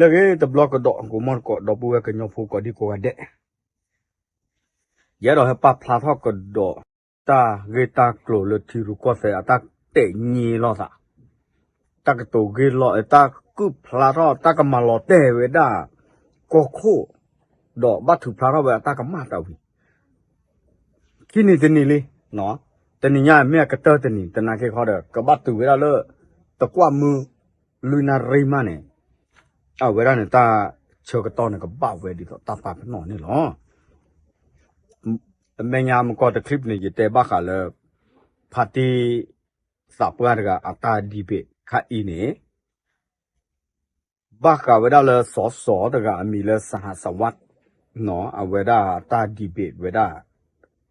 လၢဂ့ၤတဘျီကဒီး ကိးမီၢ်တကိး ဒီပုၢ်ဝဲၢ်ကညီဖိကိးဒံကိးဂၤဒဲး, ယအဲၣ်ဒိးဟဲပာ်ဖျါထီၣ်ကဒီး တၢ်ဂ့ၢ်တၢ်ကျိၤလၢထံရူၢ်ကီၢ်သဲးအတၢ်တဲာ်ညါလိာ်သး, တၢ်ကတိၤဂ့ၢ်လီၤ တၢ်ကူၣ်ဖျါထီၣ် တၢ်ကမၤလီၤတဲာ်ဝဲဒၣ် ကီၢ်ခိၣ်, ဒီးဘၣ်ထုးဖျါထီၣ်ဝဲအတၢ်ကမၣ်တၢ်ဝံၤ ခံနံၤတနံၤလံ, တနံၤညါမ့ၢ်အကတၢၢ်တနံၤ သနာ်က့ဃီဒီး ကဘၣ်တုၤဝဲဒၣ်လၢ တကွၢ်မုၢ် လွံၢ်နၣ်ရံၣ်မးန့ၣ်, အဝဲဒၣ်န့ၣ် တၢ်ဆၢကတီၢ်န့ၣ် ကဘၣ်ဝဲဒ်သိးတၢ်ပာ်ပနီၣ်န့ၣ်လီၤ. အမဲာ်ညါမကီတချံးန့ၣ် ယတဲဘၣ်ဃးလၢ ဖါတံၢ်သးပှၢ်တဂၤအတၢ် debate ခါအံၤန့ၣ် ဘၣ်ဃးဝဲဒၣ်လၢ စီၤစီၤ တဂၤအမံၤလၢ စဟစဝး, အဝဲဒၣ်တၢ် debate ဝဲဒၣ်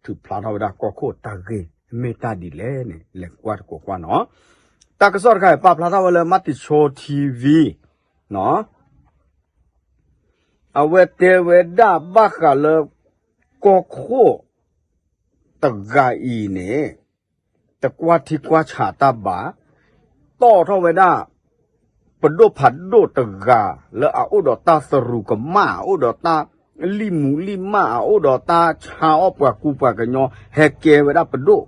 ထုးဖျါထီၣ်ဝဲဒၣ်ကီၢ်ခိၣ်တၢ်ဂ့ၢ် မ့ၢ်တၢ်ဒ်လဲၣ်န့ၣ် လဲၤကွၢ်တကိးကွၢ်နီၤ. တၢ်ကစီၣ်တခါအံၤ ပာ်ဖျါထီၣ်ဝဲလၢ မၤတံၤဆိ ထံဝံၤ အဝဲတဲဝဲဒၣ်ဘၣ်ဃးလၢ ကီၢ်ခိၣ်တဂၤအံၤန့ၣ် တကွၢ်ထံကွၢ်ဆးတၢ်ဘၣ်, တီၣ်ထီၣ်ဝဲဒၣ် ပဒိၣ်ဖးဒိၣ်တဂၤ လၢအအိၣ်ဒီးတၢ်သရူးကမၣ် အအိၣ်ဒီးတၢ်လံၣ်မူးလံၣ်မၢ် အအိၣ်ဒီးတၢ်ဆါအီၣ်ပှၤကူပှၤကညီ ဟဲကဲဝဲဒၣ်ပဒိၣ်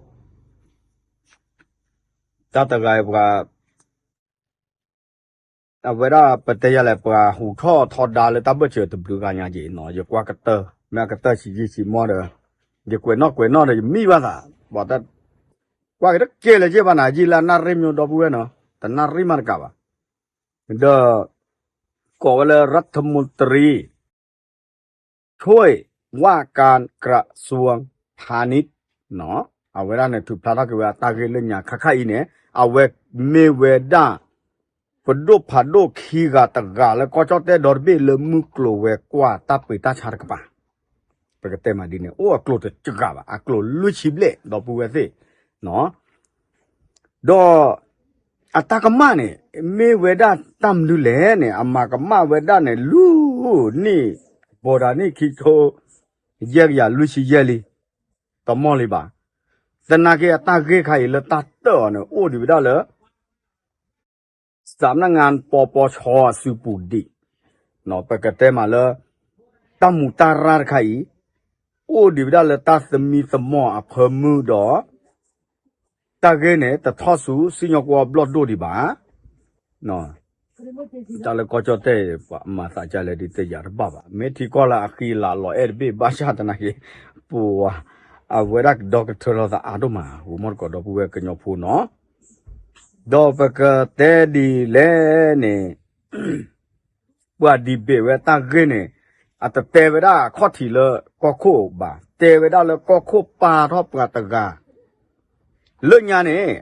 တၢ်တဂၤအံၤပှၤ အဝဲဒၣ်ပတဲယၤလဲၣ် ပှၤဟူးထီၣ်ထီဒါလၢတၢ်ဘၢၣ်စၢၤတဘျုးဂၤညါက့ၤနီၤ ယကွၢ်ကတၢၢ် မ့ၢ်အကတၢၢ်ဆံးယံာ်ဆံးမီၢ်ဒီး ယကွဲးနီၣ်ကွဲးနီၣ်ဒီး ယမံဘၣ်သး ဘၣ်တၢ် ကွၢ်က့ၤတကဲလၢၤက့ၤဘၣ်နၤ ယံာ်လၢအနၣ်ရံၣ်မၠိဒီပုၢ်ဝဲၢ်နီၤ တနၣ်ရံၣ်မးတကးဘၣ် ဒီး ကိးဝဲလၢ รัฐมนตรี ช่วยว่าการกระทรวงพาณิชย์ အဝဲဒၣ်န့ၣ် ထုးဖျါထီၣ်က့ၤဝဲအတၢ်ဂ့ၢ်လၢညါခါခါအံၤန့ၣ် အဝဲမ့ၢ်ဝဲဒၣ် ပဒိၣ်ဖးဒိၣ်ခံဂၤတဂၤလၢကီၢ်ကၠီၣ်တဲၣ်ဒီတဘ့ၣ်လၢမုၢ်ကျိၤဝဲၤကွာ်တၢ်ပှ့ၤတၢ်ဆါတကပၤ ပကတဲမးဒ်န့ၣ် အိၣ်အကျိၤတကဂၤဘၣ် အကျိၤလွံၢ်ဆံဘျဲၣ် ဒီပုၢ်ဝဲၢ်သ့ၣ် ဒီး အတၢ်ကမၣ်န့ၣ် မ့ၢ်ဝဲဒၣ်တၢ်မနုၤလဲၣ်န့ၣ် အမၤကမၣ်ဝဲဒၣ်န့ၣ် လွံၢ်နံၣ် ဘီဒၤနံၣ်ခံကထိ ယဲၢ်ကယၤလွံၢ်ဆံယဲၢ်လံ တမီၢ်လံဘၣ်. သနာ်က့အတၢ်ဂ့ၢ်ခါအံၤလၢတၢ်တၢၢ်အီၤန့ၣ် အိၣ်ဒံးဝဲဒၣ်လၢ စးနၣ်ငၣ်ပီပီဆီအစုပူၤဒံး ပကတဲမးလၢ တၢ်မူးတၢ်ရၢ်တခါအံၤ အိၣ်ဒံးဝဲဒၣ်လၢတၢ်သမံသမိးအဖၢမုၢ်ဒီး တၢ်ဂ့ၢ်န့ၣ် တထီၣ်ဆူစံၣ်ညီၣ်ကွီၢ်ဘျီၣ်ဒိၣ်ဒံးဘၣ် တၢ်လၢကီၢ်ကၠီၣ်တဲၣ် ပှၤမၤသးဒ်လဲၣ်ဒ်သ့ၣ်ညါတဘၣ်ဘၣ်. မ့ၢ်ထံကီၢ်လၢအဃံအလၤလီၤအဲၣ်တဘ့ၣ်ဘၣ်ဆၣ်သနာ်က့ ပှၤ အဝဲဒၣ်ကဒီကထၢထီၣ်သးအါဒိၣ်မး ဂီၤမီၢ်တကိးဒီပုၢ်ဝဲၢ်ကညီဖိနီၤ. ဒီးပကတဲဒ်လဲၣ်န့ၣ် ပှၤ debate ဝဲတၢ်ဂ့ၢ်န့ၣ် အတတဲဝဲဒၣ်အခီၣ်ထံးလၢကီၢ်ခိၣ်ဘၣ်, တဲဝဲဒၣ်လၢကီၢ်ခိၣ်ပာ်ထီၣ်ပှၤတဂၤ လၢညါန့ၣ်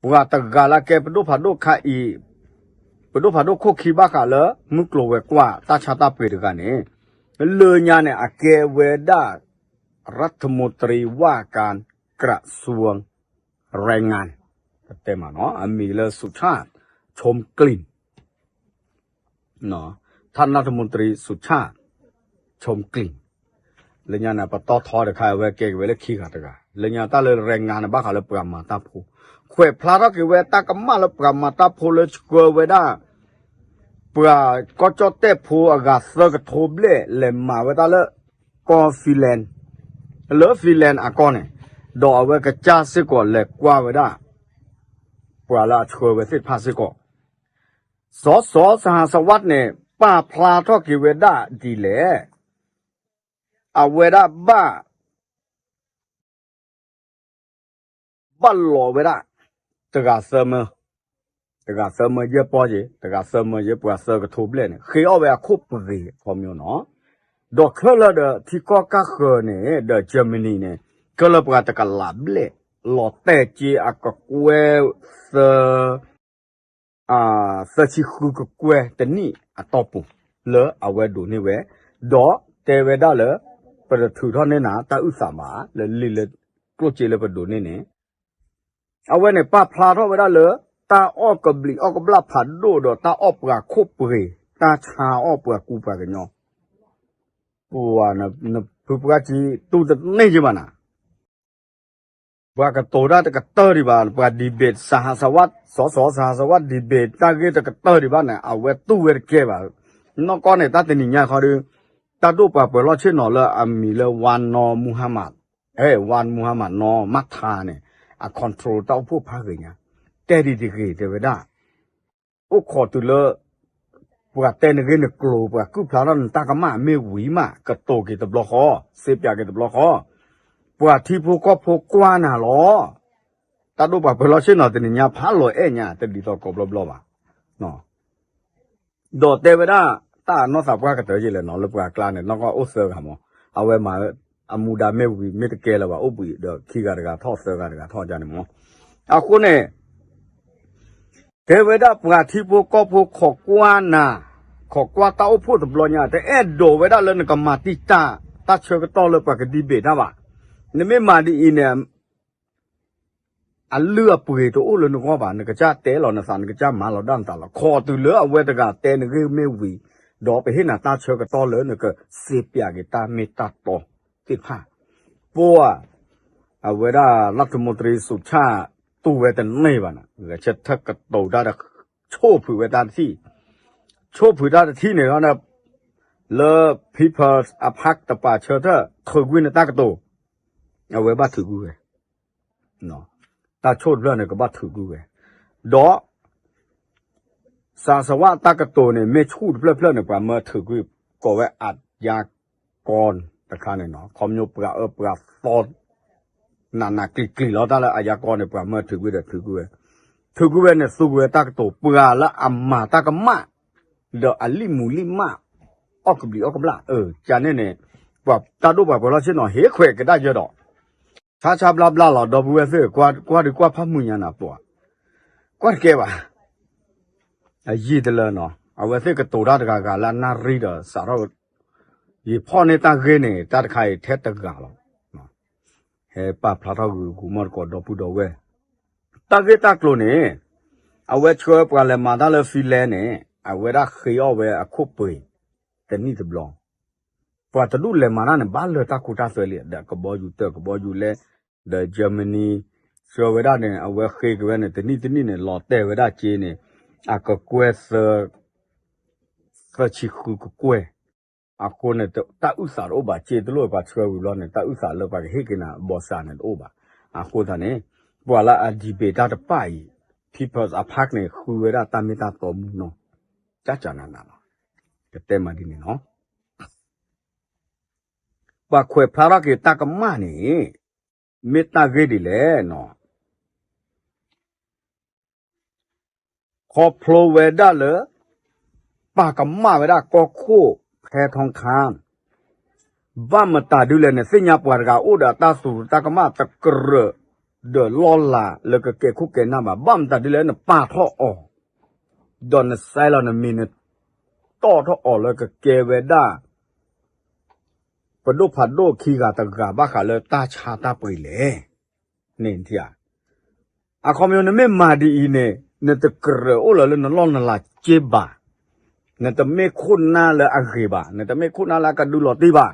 ပှၤတဂၤလၢကဲပဒိၣ်ဖးဒိၣ်ခါအံၤ, ပဒိၣ်ဖးဒိၣ်ခိၣ်ခံဘၣ်ဃးလၢ မုၢ်ကျိၤဝဲၤကွာ်တၢ်ဆါတၢ်ပှ့ၤတဂၤန့ၣ်, လၢညါန့ၣ် အကဲဝဲဒၣ် รัฐมนตรีว่าการกระทรวงแรงงาน တဲမးနီၤ အမံၤလၢ สุชาติ ชมกลิ่น ท่านรัฐมนตรี สุชาติ ชมกลิ่น လၢညါန့ၣ် ပတီၢ်ထီတခါ အဝဲကဲက့ၤဝဲလၢခံဂၤတဂၤ လၢညါတၢ်လၢ แรงงาน န့ၣ် ဘၣ်ဃးလၢပှၤမၤတၢ်ဖိ, ခွဲးဖျါထီၣ်က့ၤဝဲတၢ်ကမၣ်လၢပှၤမၤတၢ်ဖိလၢဆှၢဝဲဒၣ် ပှၤကီၢ်ကၠီၣ်တဲၣ်ဖိအဂၤသၢကထိဘျဲၣ် လဲၤမၤဝဲဒၣ်လၢ ကီၢ် Finland လၢ Finland အကီၢ်န့ၣ်, ဒီးအဝဲကစၢ်စ့ၢ်ကီးလဲၤကွၢ်ဝဲဒၣ် ပှၤလၢအဆှၢဝဲသ့ၣ်တဖၣ်စ့ၢ်ကီး, စီၤစီၤ စဟစဝး န့ၣ် ပာ်ဖျါထီၣ်က့ၤဝဲဒၣ်ဒ်လဲၣ်, အဝဲဒၣ်ဘၣ် ဘၣ်လီၤဝဲဒၣ် တဂၤသၢမၢ, တဂၤသၢမၢယဲၢ်ပီၢ်က့ၤ, တဂၤသၢမၢယဲၢ်ပှၤသၢကထိဘျဲၣ်န့ၣ် ဃ့အီၣ်ဝဲအခိၣ်ပဂ့ၤအခီပညီနီၤ, ဒီးခဲလၢာ်ဒီးထံကီၢ်ကၢ်ဃၢၤန့ၣ် ဒီး Germany န့ၣ် ခဲလၢာ်ပှၤတကလးဘျဲၣ် လီၤတဲာ်က့ၤအကကွဲၢ်သၢ သၢဆံဃုကကွဲၢ်တနံၣ်အတီၢ်ပူၤ လၢအဝဲဒိးန့ၢ်ဝဲ, ဒီးတဲဝဲဒၣ်လၢ ပတထုးထီၣ်န့ၢ်နၤတၢ်အုၣ်သးဘၣ် လၢလံာ်လၢကျိၣ်စ့လၢပဒိးန့ၢ်န့ၣ်, အဝဲန့ၣ်ပာ်ဖျါထီၣ်ဝဲဒၣ်လၢ တၢ်အီၣ်ကဘျံးအီၣ်ကဘျၣ်ဖးဒိၣ်ဒီးတၢ်အီၣ်ပှၤခိၣ်ပှ့ၤ တၢ်ဆါအီၣ်ပှၤကူပှၤကညီ, ပှၤ နဖုပှၢ်ကံတူၢ်တန့ၢ်က့ၤဘၣ်နၤ ပှၤကတိၤတၢ်တကတၢၢ်ဒံးဘၣ်, ပှၤ debate စဟးစဝး, စီၤစီၤ စဟးစဝး debate တၢ်ဂ့ၢ်တကတၢၢ်ဒံးဘၣ်န့ၣ် အဝဲတူၢ်ဝဲတကဲဘၣ်. နီၢ်ကီၢ်န့ၣ် တၢ်တနံၤညါခီဒီး တၢ်ဒိၣ်ပှၤပၢၤလီၢ်ဆ့ၣ်နီၤလၢအမံၤလၢ ဝါနီမူဟါမး, အဲ ဝါနီမူဟါမး နီမးထါန့ၣ် အ control တၢ်အိၣ်ဖှိၣ်ဖးဂ့ၤညါ, တဲဒ်တဂ့ၤတဲဝဲဒၣ် အိၣ်ခိးတုၤလၢ ပှၤတဲနဂ့ၢ်နကျိၤ ပှၤကုၢ်ဖျါထီၣ်နတၢ်ကမၣ်မ့ၢ်ဝံၤမး ကတိၤက့ၤတဘျီဃီ, စ့ပၠးက့ၤတဘျီဃီ, ပှၤထံဖိကီၢ်ဖိကွၢ်နၤလီၤ. တၢ်ဒိၣ်ပှၤပၢၤလီၢ်ဆ့ၣ်နီၤတနံၤညါဖးလီၤအဲၣ်ညါ တဒ်သိးကိးဘျီဘျီဘၣ်. ဒီးတဲဝဲဒၣ် တၢ်အနီၢ်သးပှၢ်ကတၢၢ်ယလဲၣ်နီၤ လၢပှၤကျါန့ၣ် နီၢ်ကီၢ်အိၣ်သၢဂၤမး, အဝဲမၤ အမူဒါမ့ၢ်ဝံၤ မ့ၢ်တကဲလၢၤဘၣ် အိၣ်ဘှံးဒီးခံဂၤတဂၤထီၣ်သၢဂၤတဂၤထီၣ်ဒ်န့ၣ်မး. အဃိန့ၣ် တဲဝဲဒၣ်ပှၤထံဖိကီၢ်ဖိခိးကွၢ်နၤ, ခိးကွၢ်တၢ်အိၣ်ဖှိၣ်တဘျီညါ တအဲၣ်ဒိးဝဲဒၣ်လၢနကမၤတံာ်တာ် တၢ်ဆၢကတီၢ်လၢပှၤက debate တၢ်ဘၣ်. နမ့ၢ်မၤဒ်အံၤန့ၣ် အလုၢ်အပှ့ၤတအိၣ်လၢနဂီၢ်ဘၣ်, နကစၢ်တဲလီၤနသး နကစၢ်မၤလီၤဒၣ်နသးလီၤ. ခိးတုၤလၢအဝဲတဂၤတဲနဂ့ၢ်မ့ၢ်ဝံၤ, ဒီးပဟ့ၣ်နၤတၢ်ဆၢကတီၢ်လၢနကစ့ပၠးက့ၤတၢ်မ့ၢ်တၢ်တီသ့ၣ်တဖၣ်. ပှၤ အဝဲဒၣ် လၢၢ်ထမူတရံး စူးဆၣ် တူၢ်ဝဲတန့ၢ်ဘၣ်န့ၣ် ဂဲၤဆၢထၢၣ်ကတိၤတၢ်ဒီး ဆိၣ်ဖုးဝဲတၢ်တထံၣ်, ဆိၣ်ဖုးတၢ်တထံၣ်န့ၣ်လီၤ လၢ People's Park တပာ်ဆၢထၢၣ် ထုးကွံာ်နတၢ်ကတိၤ, အဝဲဘၣ်ထုးကွံာ်ဝဲ တၢ်ဆိၣ်တဖျၢၣ်န့ၣ် ကဘၣ်ထုးကွံာ်ဝဲ, ဒီး စၢ်စဝါတၢ်ကတိၤန့ၣ် မ့ၢ်ဆူၣ်တဖျၢၣ်ဖျၢၣ်န့ၣ် ပှၤမၢထုးကွံာ် ကိးဝဲအယါကီတခါန့ၣ်နီၤ, ခီဖျိပှၤအၢပှၤသီ နးနးကျံၤကျံၤလီၤ တၢ်လၢအယါကီန့ၣ် ပှၤမၢထုးကွံာ်ဒီးထုးကွံာ်ဝဲ, ထုးကွံာ်ဝဲန့ၣ် သူကွံာ်ဝဲတၢ်ကတိၤ ပှၤလၢအမၤတၢ်ကမၣ် ဒီးအလံၣ်မူလံၣ်မၣ် အီၣ်ကဘျံးအီၣ်ကဘျၣ်, ကန့ၣ်န့ၣ် ပှၤတၢ်ဒိၣ်ပှၤပၢၤလီၢ်ဆ့ၣ်နီၤ ဟ့ၣ်ခွဲးကဒါယၢဒီး ဆါဆါဘျါဘျါလီၤ ဒီပုၢ်ဝဲၢ်သ့ၣ်, ကွၢ်ဒုးကွၢ်ဖးမုာ်ညါနၤပှၤ, ကွၢ်တကဲဘၣ်, အယံာ်တလၢနီၤ, အဝဲသ့ၣ်ကတိၤတၢ်တဂၤဂၤလၢအနၣ်ရံဒီးစးထီၣ်, ယဖီၣ်န့ၢ်တၢ်ဂ့ၢ်န့ၣ် တၢ်တခါအံၤထဲတဂၤလီၤ, ဟဲပာ်ဖျါထီၣ်ဂုာ်ဂုာ်မီၢ်တကိးဒီပုၢ်ဒီဝဲၢ်, တၢ်ဂ့ၢ်တၢ်ကျိၤန့ၣ် အဝဲဆှၢပှၤလဲၤမၤတၢ်လၢ Finland န့ၣ် အဝဲဒၣ်ဃ့အီၣ်ဝဲအခိၣ်ပှ့ၤ တနံၣ်တဘျီ ပှၤတဒူၣ်လဲၤမၤတၢ်န့ၣ် ဘၣ်လၢတၢ်ခိတၢ်သွဲလံ, ဒီးကဘီယူၤတၢၢ် ကဘီယူၤလဲ, ဒီး Germany ဆှၢဝဲဒၣ်န့ၣ် အဝဲဃ့က့ၤဝဲန့ၣ် တနံၣ်တနံၣ်န့ၣ် လီၤတဲာ်ဝဲဒၣ်က့န့ၣ် အကကွဲၢ်သၢ သၢဆံဃုကကွဲၢ်, အဃိန့ၣ် တၢ်အုၣ်သးတအိၣ်ဘၣ်, က့တလိၣ်ပှၤဆှၢဝံၤဘျီန့ၣ် တၢ်အုၣ်သးလၢပှၤကဟ့ၣ်က့ၤနၤ ဘီစၢ် န့ၣ်တအိၣ်ဘၣ်, အဃိသတးန့ၣ် ပှၤလၢအ debate တၢ်တဖၣ်အံၤ People's Park န့ၣ် ဃုဝဲဒၣ်တၢ်မ့ၢ်တၢ်တီမူနီၤ, ကကနၤနၤလီၤ, ကတဲမးဒ်န့ၣ်လီၤ. ပှၤခွဲးဖျါထီၣ်က့ၤတၢ်ကမၣ်န့ၣ် မ့ၢ်တၢ်ဂ့ၢ်ဒ်လဲၣ်နီၤ, ခီဖျိဝဲဒၣ်လၢ ပာ်ကမၣ်ဝဲဒၣ်ကီၢ်ခိၣ်ဖဲထီခါ, ဘၣ်မတၤဒ်လဲၣ်န့ၣ် သ့ၣ်ညါပှၤတဂၤအိၣ်ဒီးတၢ်သူတၢ်ကမၣ်တကြၢး ဒီးလီၢ်လၤလၢကကဲခိၣ်ကဲနၢ်ဘၣ်, ဘၣ်မတၤဒ်လဲၣ်နပာ်ထီၣ်အီၤ, ဒီးနစဲးလီၤနမံၤနတီၣ်ထီၣ်အီၤလၢကကဲဝဲဒၣ် ပဒိၣ်ဖးဒိၣ်ခံဂၤတဂၤဘၣ်ဃးလၢတၢ်ဆါတၢ်ပှ့ၤလဲၣ်, န့ၣ်ဧါ. အခီပညီနမ့ၢ်မၤဒ်အံၤန့ၣ် နတကြၢးအိၣ်လၢၤလၢနလီၢ်နလၤက့ဘၣ်, နတမ့ၢ်ခိၣ်နၢ်လၢအဂ့ၤဘၣ်, နတမ့ၢ်ခိၣ်နၢ်လၢအကဒုးလီၤတံၢ်ဘၣ်.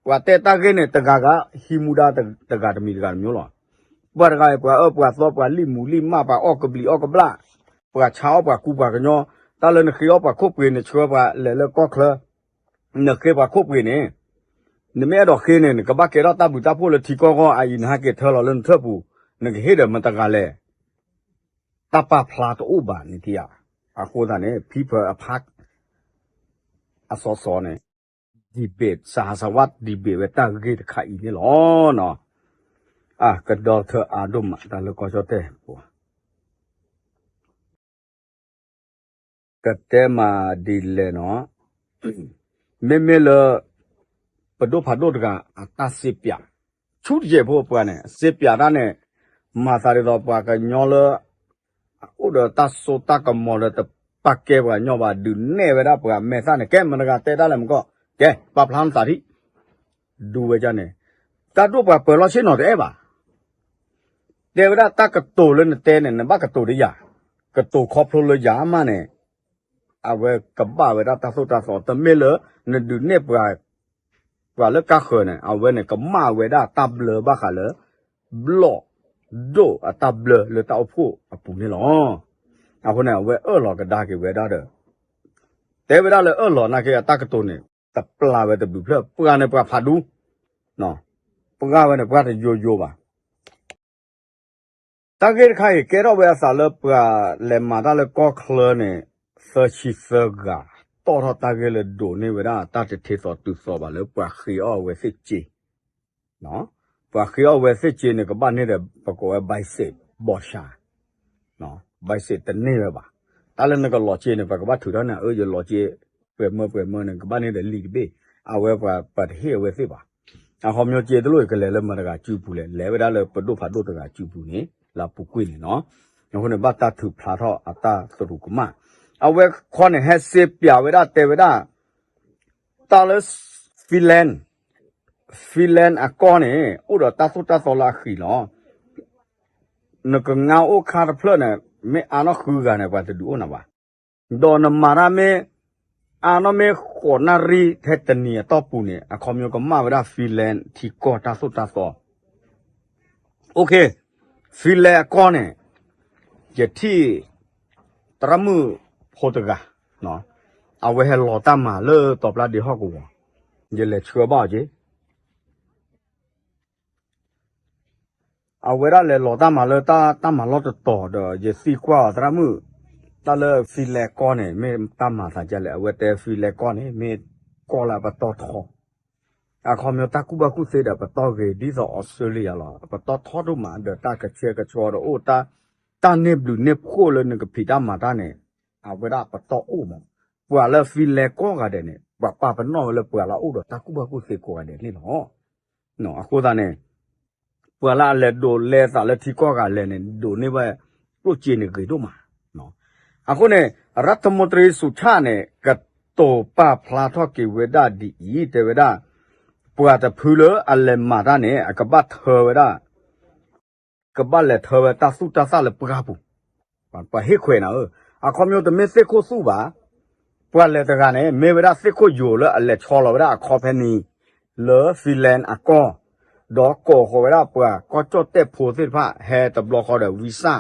ပှၤတဲတၢ်ဂ့ၢ်န့ၣ် တဂၤဂၤဟံးမူဒါတဂၤတမံၤတဂၤတမံၤလီၤ. ပှၤတဂၤအံၤ ပှၤအၢပှၤသီ ပှၤလံၣ်မူလံၣ်မၣ် ပှၤအီၣ်ကဘျံးအီၣ်ကဘျၣ်, ပှၤဆါအီၣ်ပှၤကူပှၤကညီ, တၢ်လၢနဃ့အီၣ်ပှၤခိၣ်ပှ့ၤ နဆှၢပှၤလဲၤလၢကီၢ်ချၢ နဃ့ပှၤခိၣ်ပှ့ၤန့ၣ်, နမ့ၢ်အဲၣ်ဒိးဃ့န့ၣ် နကဘၣ်ကဲထီၣ်တၢ်ဘျုးတၢ်ဖှိၣ်လၢထံကီၢ်ဂီၢ်အအံၤ နဟဲက့ၤထၢလီၤလၢနထၢၣ်ပူၤ, နကဟ့ၣ်ဒီးမတၤတဂၤလဲၣ်. တၢ်ပာ်ဖျါတအိၣ်ဘၣ်န့ၣ်ဧါ. အဃိသတးန့ၣ် People's Park အစီစီန့ၣ် debate စဟးစဝါ debate ဝဲတၢ်ဂ့ၢ်တခါအံၤန့ၣ်လီၤ. အကဒီထၢအါဒိၣ်မး တၢ်လၢကီၢ်ကၠီၣ်တဲၣ်ပူၤ ကတဲမးဒ်လဲၣ်နီၤ, မ့မ့ၢ်လၢ ပဒိၣ်ဖးဒိၣ်တဂၤအတၢ်စ့ပၠး, ဆူတယဲၢ်ဖိပှၤန့ၣ် စ့ပၠးတၢ်န့ၣ် မၤသးဒ်သိးပှၤကညီလၢ အိၣ်ဒီးတၢ်စိတၢ်ကမီၤဒီးတပာ်ကဲပှၤကညီဘၣ်, ဒုးနဲၣ်ဝဲဒၣ်ပှၤမဲာ်သၣ်န့ၣ် ကဲမတၤတဂၤတဲတၢ်လဲၣ်မကီၢ်, ကဲ ပာ်ဖျါနသးထံၣ်, ဒူဝဲဒၣ်န့ၣ်, တၢ်ဒိၣ်ပှၤပၢၤလီၢ်ဆ့ၣ်နီၤတအဲၣ်ဘၣ် တဲဝဲဒၣ်တၢ်ကတိၤလၢနတဲန့ၣ် နဘၣ်ကတိၤဒီးယၤ, ကတိၤခီဖျိလၢယၤမးန့ၣ်, အဝဲကဘၣ်ဝဲဒၣ်တၢ်သိၣ်တၢ်သီ, တမ့ၢ်လၢ နဒုးနဲၣ်ပှၤ ပှၤလၢကါဃၢၤန့ၣ် အဝဲန့ၣ် ကမၣ်ဝဲဒၣ်တၢ်ဘျၢဘၣ်ဃးလၢ ဘျီၣ် ဒိၣ်အတၢ်ဘျၢလၢတၢ်အိၣ်ဖှိၣ်အပူၤန့ၣ်လီၤ. အဃိန့ၣ် အဝဲအၢၣ်လီၤကဒါက့ၤဝဲဒၣ်ဒီး တဲဝဲဒၣ်လၢအၢၣ်လီၤနာ်က့အတၢ်ကတိၤန့ၣ် တပျၢ်ဝဲတဘျုးဖျၢၣ် ပှၤန့ၣ်ပှၤဖးဒူ ပှၢ်ဝဲန့ၣ်ပှၢ်တယိယိဘၣ်. တၢ်ဂ့ၢ်တခါအံၤ ကဲထီၣ်ဝဲအသးလၢပှၤလဲၤမၤတၢ်လၢကီၢ်ချၢန့ၣ် သၢဆံသၢဂၤ တီၣ်ထီၣ်တၢ်ဂ့ၢ်လၢဒိးန့ၢ်ဝဲဒၣ်တၢ်တထံးသီတုၤသီဘၣ်လၢပှၤဃ့အီၣ်အဝဲသ့ၣ်စ့ ပှၤဃ့အီၣ်ဝဲသ့ၣ်စ့န့ၣ် ကဘၣ်န့ၢ်ဒီး ပကိးဝဲ ဘိုက်စ့း ဘီၣ်ဆၣ် ဘိုက်စ့းတန့ၢ်ဝဲဘၣ်. တၢ်လၢနကလီၤစ့န့ၣ် ပှၤကဘၣ်ထုးထီၣ်န့ၣ် အၢ ယလီၤစ့ ပှဲၤမၢပှဲၤမၢန့ၣ် ကဘၣ်န့ၢ်ဒီးလံာ်တဘ့ၣ် အဝဲပှၤတဟ့ၣ်အဝဲသ့ၣ်ဘၣ်. အခီပညီစ့တလိၣ်အံၤ ကလဲၤလၢမတၤတဂၤစုပူၤလဲၣ်, လဲၤဝဲဒၣ်လၢပဒိၣ်ဖးဒိၣ်တဂၤစုပူၤန့ၣ် လၢအပူၤကွံာ်န့ၣ်နီၤ. အဃိန့ၣ် ဘၣ်တၢ်ထုးဖျါထီၣ်အတၢ်သရူးကမၣ်. အဝဲခီန့ၣ် ဟဲစ့ပၠးဝဲဒၣ်တဲဝဲဒၣ် တၢ်လၢ Finland Finland အကီၢ်န့ၣ် အိၣ်ဒီးတၢ်သိၣ်တၢ်သီလၢအဃံလီၤ. နကငါအိၣ်ခါတဖျၢၣ်န့ၣ် မ့ၢ်အါနီၢ်ဃုဂၤန့ၣ် ပှၤတဒုးအိၣ်နၤဘၣ်. ဒီးနမၤတၢ်မ့ၢ် အါနီၢ်မ့ၢ်ဃိးနၣ်ရံၣ်ထဲတနံၤအတီၢ်ပူၤန့ၣ် အခီပညီကမၣ်ဝဲဒၣ် Finland ထံကီၢ်တၢ်သိၣ်တၢ်သီ OK, Finland အကီၢ်န့ၣ် ယထံၣ် သရၣ်မုၣ်ဖိတဂၤ, အဝဲဟဲလီၤတၢ်မၤလၢတီၤပျၢ်ဒ့ဟီၣ်ကဝီၤ, ယလဲၤဆှၢဘၣ်အီၤက့ၤ. အဝဲဒၣ်လဲၤလီၤတၢ်မၤလၢတၢ်မၤလီၢ်တတီၤဒီး ယသံကွၢ်အီၤ သရၣ်မုၣ်, တၢ်လၢ Finland ကီၢ်န့ၣ် မ့ၢ်တၢ်မၤသးဒ်လဲၣ်. အဝဲတဲ Finland ကီၢ်န့ၣ် မ့ၢ်ကီၢ်လၢအပတီၢ်ထီ အခီပညီတၢ်ကူၣ်ဘၣ်ကူၣ်သ့ဒီးပတီၢ်ဂ့ၤ ဒ်သိး Australia လီၤ. ပတီၢ်ထီဒိၣ်မးဒီးတၢ်ကဆှဲကဆှီဒီးအိၣ်တၢ်, တၢ်န့ၢ်ဘျုးန့ၢ်ဖှိၣ်လၢနကဖံးတၢ်မၤတၢ်န့ၣ် အဝဲဒၣ်ပတီၢ်အိၣ်မး. ပှၤလၢ Finland ကိးဂၤဒဲးန့ၣ် ပှၤပာ်ပနီၣ်ဝဲလၢပှၤလၢအအိၣ်ဒီးတၢ်ကူၣ်ဘၣ်ကူၣ်သ့ကိးဂၤဒဲးန့ၣ်လီၤ. အဃိသတးန့ၣ် ပှၤလၢအလဲၤဒိးလဲသးလၢထံကီၢ်ဂၤလဲၣ်န့ၣ် ဒိးန့ၢ်ဘၣ်ကျိၣ်စ့န့ၣ်ဂ့ၤဒိၣ်မး. အဃိန့ၣ် ရၢထမူတရံ စူၤဆၣ်န့ၣ် ကတိၤပာ်ဖျါထီၣ်က့ၤဝဲဒၣ်ဒ်အံၤ တဲဝဲဒၣ် ပှၤတဖုလၢအလဲၤမၤတၢ်န့ၣ် အကဘၣ်ထၢဝဲဒၣ် ကဘၣ်လဲၤထၢဝဲတၢ်သူၣ်တၢ်သၣ်လၢပှၢ်ပူၤ, ပှၤဟ့ၣ်ခွဲးနၤဧၢ, အခီပညီတမ့ၢ်သ့ၣ်ခိၣ်သူၣ်ဘၣ်. ပှၤလဲၤတဂၤန့ၣ် မ့ၢ်ဝဲဒၣ်သ့ၣ်ခိၣ်ယိၤလၢအလဲၤဆီလီၤဝဲဒၣ်အခီဖဲန့ၣ် လၢ Finland အကီၢ်, ဒီးကိးဃီၤဝဲဒၣ်ပှၤကီၢ်ကၠီၣ်တဲၣ်ဖိသ့ၣ်တဖၣ် ဟဲတဘျီဃီဒီး visa,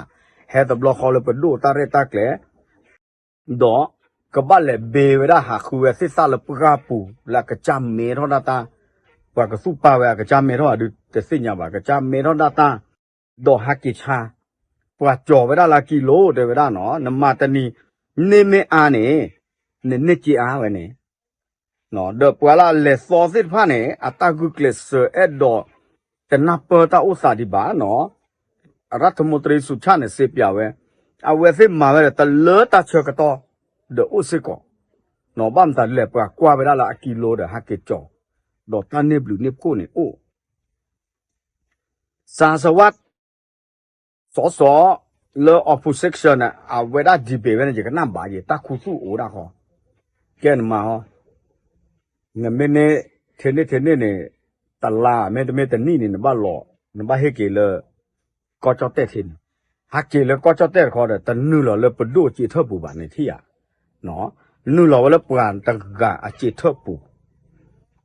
ဟဲတဘျီဃီလၢပဒိၣ်တၢ်ရဲၣ်တၢ်ကျဲၤ ဒီးကဘၣ်လဲၤဘ့ဝဲဒၣ်ဟးဃုဝဲသ့ၣ်သၣ်လၢပှၢ်ပူၤ လၢအကစၢ်မဲထီၣ်ဒၣ်တၢ်, ပှၤကသူၣ်ပာ်ဝဲအကစၢ်မဲထီၣ်အဒုးတသ့ၣ်ညါဘၣ်, အကစၢ်မဲထီၣ်ဒၣ်တၢ်, ဒီးဟးက့ၤဆါ, ပှၤကၠီၤဝဲဒၣ်လၢကံလိၤတဲဝဲဒၣ်နီၤ, နမၤတနံၤ န့ၢ်မ့ၢ်အါန့ၣ် နန့ၢ်က့ၤအါဝဲန့ၣ် ဒီးပှၤလၢအလဲၤသီသ့ၣ်တဖၣ်န့ၣ် အတၢ်ဂုာ်ကျဲးစၢးအဲၣ်ဒိးတနၢ်ပၢၢ်တၢ်အိၣ်သးဒံးဘၣ်နီၤ. ရၢထမူတရံ စူၤဆၣ်န့ၣ် စ့ပၠးဝဲ, အဝဲသ့ၣ်မၤဝဲဒီးတလၢတၢ်ဆၢကတီၢ်ဒီးအိၣ်စ့ၢ်ကီး, ဘၣ်မတၤဒ်လဲၣ် ပှၤကွၢ်ဝဲဒၣ်လၢအကံလိၤဒီးဟးက့ၤကၠီၤ, ဒီးတၢ်န့ၢ်ဘျုးန့ၢ်ဖှိၣ်န့ၣ်အိၣ် စၤစဝး စီၤစီၤ လၢ opposition န့ၣ် အဝဲဒၣ် debate ဝဲန့ၣ် ယကနၣ်ဘၣ်ယံၤ တၢ်ခူသူၣ်အိၣ်ဒၣ်ဃီ, ကဲနမၤဟီ, နမ့ၢ်န့ၢ် ထဲန့ၣ်ထဲန့ၣ်န့ၣ် တလါမ့တမ့ၢ်တနံၣ်န့ၣ် နဘၣ်လီၤ, နဘၣ်ဟ့ၣ်က့ၤလၢ ကီၢ်ကၠီၣ်တဲၣ်ထဲန့ၣ်, ဟးက့ၤလၢကီၢ်ကၠီၣ်တဲၣ်တခီဒီး တနုာ်လီၤလၢပဒိၣ်အစံးထၢၣ်ပူၤဘၣ်န့ၣ်ထံၣ်ဧါ, နုာ်လီၤဝဲလၢပှၤတဂၤအစံးထၢၣ်ပူၤ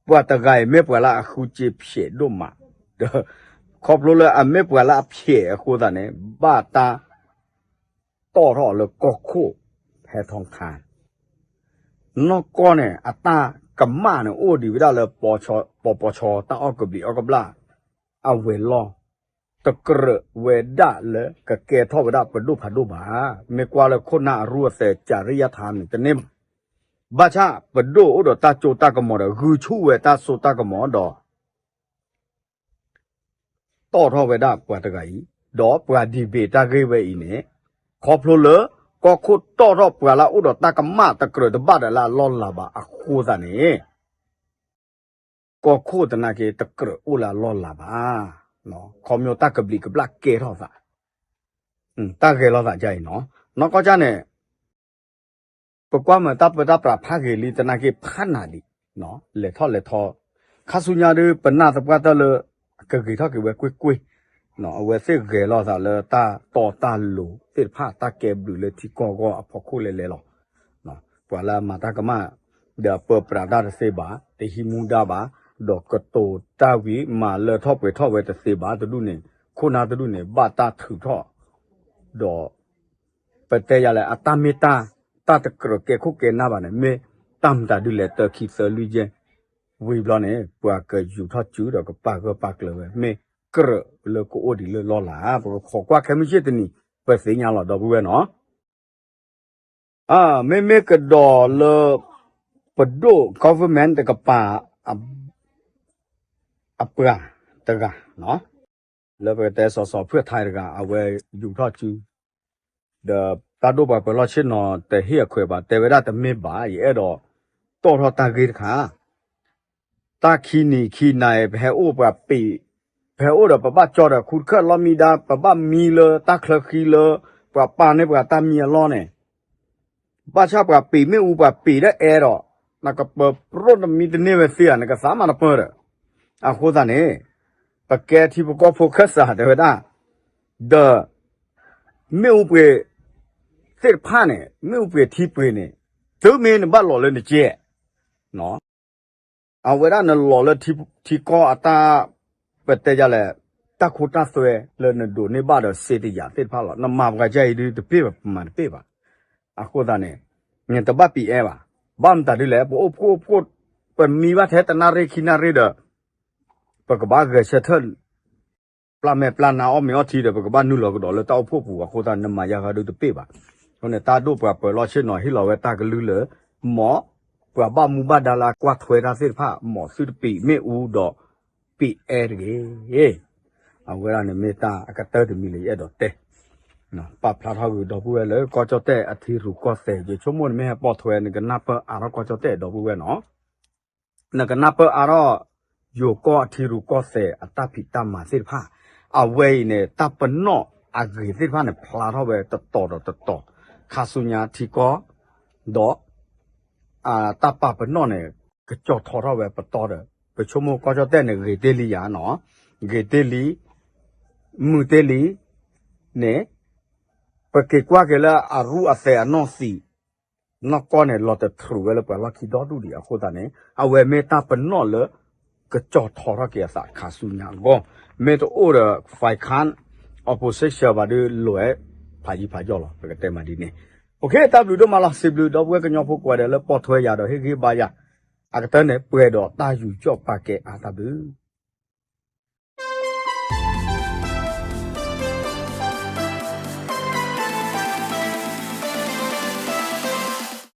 ပှၤတဂၤအံၤမ့ၢ်ပှၤလၢအဃုစ့ဖျဲးဒိၣ်မး, ဒီးခီဖျိလၢအမ့ၢ်ပှၤလၢအဖျဲးအဃိသတးန့ၣ် ဘၣ်တၢ်တီၣ်ထီၣ်အီၤလၢကီၢ်ခိၣ် ဟဲထီၣ်ခါ နီၢ်ကီၢ်န့ၣ် အတၢ်ကမၣ်န့ၣ်အိၣ်ဒံးဝဲဒၣ်လၢ ပီပီဆီ တၢ်အီၣ်ကဘျံးအီၣ်ကဘျၣ် အဝဲၤလီၢ် တကြၢးဝဲဒၣ်လၢကကဲထီၣ်ဝဲဒၣ်ပဒိၣ်ဖးဒိၣ်ဘၣ်. မ့ၢ်ကွၢ်လၢခိၣ်နၢ်အရူၢ်အသဲး ကၠၤရံယါထါန့ၣ် တန့ၢ်ဘၣ်. ဘၣ်ဆၣ်ပဒိၣ်အိၣ်ဒီးတၢ်စိတၢ်ကမီၤဒီး ဂုာ်ဆူၣ်ဝဲတၢ်စိတၢ်ကမီၤဒီး တီၣ်ထီၣ်ဝဲဒၣ်ပှၤတဂၤအံၤ, ဒီးပှၤ debate တၢ်ဂ့ၢ်ဝဲအံၤန့ၣ် ခီဖျိလၢ ကီၢ်ခိၣ်တီၣ်ထီၣ်ပှၤလၢအအိၣ်ဒီးတၢ်ကမၣ်တကြၢးတဘၣ်ဒီးလၢအလီၢ်လၤဘၣ်အဃိသတးန့ၣ် ကီၢ်ခိၣ်သနာ်က့တကြၢးအိၣ်လၢအလီၢ်လၤဘၣ်. ခီဖျိတၢ်ကဘျံးကဘျၣ်ကဲထီၣ်သး, တၢ်ဂဲၤလိာ်သးဒ်အံၤနီၤ. နီၢ်ကီၢ်ကၠၢ်န့ၣ် ပကွၢ်မၤတၢ်ပၢတၢ်ပြးဖးဂ့ၤလံသနာ်က့ဖးနးဒံး, လဲၤထီၣ်လဲၤထီ, ခါဆူညါဒုး ပနၢ်သပှၢ်တၢၢ်လၢ ကဂ့ၤထီၣ်က့ၤဝဲကွ့ၢ်ကွ့ၢ်, အဝဲသ့ၣ်ဂဲၤလိာ်သးလၢတၢ်တီတၢ်လိၤသ့ၣ်တဖၣ်တၢ်ကဲဘျုးလၢထံကီၢ်ဂီၢ်အဖီခိၣ်လဲၤလဲၤလီၤ. ပှၤလၢအမၤတၢ်ကမၣ် ဒီးအပၢပြးတၢ်တသ့ဘၣ်, တဟံးမူဒါဘၣ်, ဒီးကတိၤတၢ်ဝံၤမၤလၢထီၣ်ပှဲၤထီၣ်ဝဲတသ့ဘၣ်တဒူၣ်န့ၣ် ခိၣ်နၢ်တဒူၣ်န့ၣ် ဘၣ်တၢ်ထုးထီၣ် ဒီး ပတဲယၤလဲၣ် အတၢ်မ့ၢ်တၢ် တၢ်တကြၢးကဲခိၣ်ကဲနၢ်ဘၣ်န့ၣ် မ့ၢ်တၢ်မတၤဒုလဲၣ် တၢ်ခံသၢလွံၢ်ယဲၢ် ဝံၤဘျီန့ၣ် ပှၤကယူၤထီၣ်စုဒီးကပာ်ဂၢၢ်ပာ်ကျၢၤဝဲ မ့ၢ်ကြၢးလၢကအိၣ်ဒံးလၢလီၢ်လၤ ပကခိးကွၢ်ခဲမုၢ်ဆ့ၣ်တနံၤ ပသ့ၣ်ညါလီၤ ဒီပုၢ်ဝဲၢ်နီၤ. မ့မ့ၢ်ကဒီးလၢ ပဒိၣ် government တကပၤ အပှၤတဂၤ လၢပကတဲစီၤစီၤဖုၣ်ထါတဂၤ အဝဲယူၤထီၣ်စု ဒီးတၢ်ဒိၣ်ပှၤပၢၤလီၢ်ဆ့ၣ်နီၤတဟ့ၣ်အခွဲးဘၣ် တဲဝဲဒၣ်တမ့ၢ်ဘၣ် ယအဲၣ်ဒိးတီၣ်ထီၣ်တၢ်ဂ့ၢ်တခါ တၢ်ခံနံၤခံနၤအံၤ ပဟဲအိၣ်ပှၤပ့ၤ ပဟဲအိၣ်ဒီးပဘၣ်ကၠီဒီးခူတခၢၣ်လီၢ်မံဒါ ပဘၣ်မံလၢတၢ်ချၢဃံလၢ ပှၤပာ်န့ၢ်ပှၤတၢ်မံအလီၢ်န့ၣ် ဘၣ်ဆၣ်ပှၤပ့ၤမ့ၣ်အူပှၤပ့ၤဒၣ်အဲၣ်ဒီး နကပၢၤပြိၣ်နမံတန့ၢ်ဝဲသ့ဧါ နကသးမၤတပၢၢ်ဒီး အဃိသတးန့ၣ် ပကဲထံဖိကီၢ်ဖိခၢၣ်စးတဲဝဲဒၣ် ဒီး မ့ၣ်အူပှ့ၤ သ့ၣ်တဖၣ်န့ၣ် မ့ၣ်အူပှ့ၤထံပှ့ၤန့ၣ် တုၤမ့ၢ်နဘၣ်လီၤလၢနကဲ အဝဲဒၣ်နလီၤလၢထံကီၢ်အတၢ် ပတဲယၤလဲၣ် တၢ်ခိတၢ်သွဲလၢနဒိးန့ၢ်ဘၣ်ဒီးစ့တယၤသ့ၣ်တဖၣ်လီၤ. နမၤပှၤကၢ်အံၤဒုးတပ့ၢ်ဘၣ် ပမၤတပ့ၢ်ဘၣ်. အဃိသတးန့ၣ် နတဘၣ်ပံၤအဲၣ်ဘၣ်. ဘၣ်မတၤဒ်လဲၣ် ပအိၣ်ဖှိၣ်အိၣ်ဖှိၣ် ပမံဘၣ်ထဲတနၣ်ရံၣ်ခံနၣ်ရံၣ်ဒီး ပကဘၣ်ဂဲၤဆၢထၢၣ် ပျၢ်မဲာ်ပျၢ်နါအီၣ်မ့ၤအီထံဒီး ပကဘၣ်နုာ်လီၤကဒီးလၢတၢ်အိၣ်ဖှိၣ်ပူၤ အဃိသတး နမၤယါဃါဒုးတပ့ၢ်ဘၣ်. အဃိန့ၣ် တၢ်ဒိၣ်ပှၤပၢၤလီၢ်ဆ့ၣ်နီၤဟ့ၣ်လီၤဝဲတၢ်ကလုၢ်လၢ မ် ပှၤဘၣ်မူဘၣ်ဒါလၢအကွၢ်ထွဲတၢ်သ့ၣ်တဖၣ် မ်သုတပံၤမ့ၣ်အူဒီး ပံၤအဲၣ်တဂ့ၤ. အဝဲဒၣ်န့ၣ်မ့ၢ်တၢ်အကတၢၢ်တမံၤလၢယအဲၣ်ဒိးတဲ ပာ်ဖျါထီၣ်ဂုၤဒီပုၢ်ဝဲၢ်လၢကီၢ်ကၠီၣ်တဲၣ်အထံရူၢ်ကီၢ်သဲး ယဆိကမိၣ်န့ၣ်မ့ၢ်ဟဲပိာ်ထွဲ နကနၢ်ပၢၢ်အါထီၣ်ကီၢ်ကၠီၣ်တဲၣ်ဒီပုၢ်ဝဲၢ်နီၤ နကနၢ်ပၢၢ်အါထီၣ် ယိၤကီၢ်အထံရူၢ်ကီၢ်သဲးအတၢ်ဖံးတၢ်မၤသ့ၣ်တဖၣ် အဝဲအံၤန့ၣ် တၢ်ပနီၣ်အဂ့ၤသ့ၣ်တဖၣ်န့ၣ် ဖျါထီၣ်ဝဲတတီၤဒီးတတီၤ ခါဆူညါထံကီၢ် ဒီး တၢ်ပာ်ပနီၣ်န့ၣ် ကကၠီၣ်ထီထီၣ်ဝဲပတီၢ်ဒီး ပဆိကမိၣ်ကီၢ်ကၠီၣ်တဲၣ်န့ၣ် ဂ့ၤတ့ၢ်လံယၤနီၤ ဂ့ၤတ့ၢ်လံ မုာ်တ့ၢ်လံ န့ၣ် ပက့ၤကွၢ်က့ၤလၢအရူအသဲးအနီၢ်သံး နီၢ်ကီၢ်န့ၣ် လီၤတထြူးဝဲလၢပှၤလီၢ်ခံဒီဒူၣ်ဒံးအဃိသတးန့ၣ် အဝဲမ့ၢ်တၢ်ပနီၣ်လၢ ကကၠီၣ်ထီထီၣ်က့ၤအသးခါဆူညါအဂီၢ် မ့ၢ်တအိၣ်ဒီး fight ခါ opposition ဘၣ်ဒုးလိာ်ဝဲ ဖးယံၤဖးယီၢ်လီၤ ပကတဲမးဒ်န့ၣ် တၢ်ဘျုးဒိၣ်မးလီၤ စံးဘျုးဒီပုၢ်ဝဲၢ်ကညီဖိကိးဂၤဒဲးလၢပိာ်ထွဲယၤဒီးဟ့ၣ်ဂံၢ်ဘါယၤ အကတၢၢ်န့ၣ် ပှဲၤဒီးတၢ်ယူးယီၣ်ပာ်ကဲအါတၢ်ဘျုး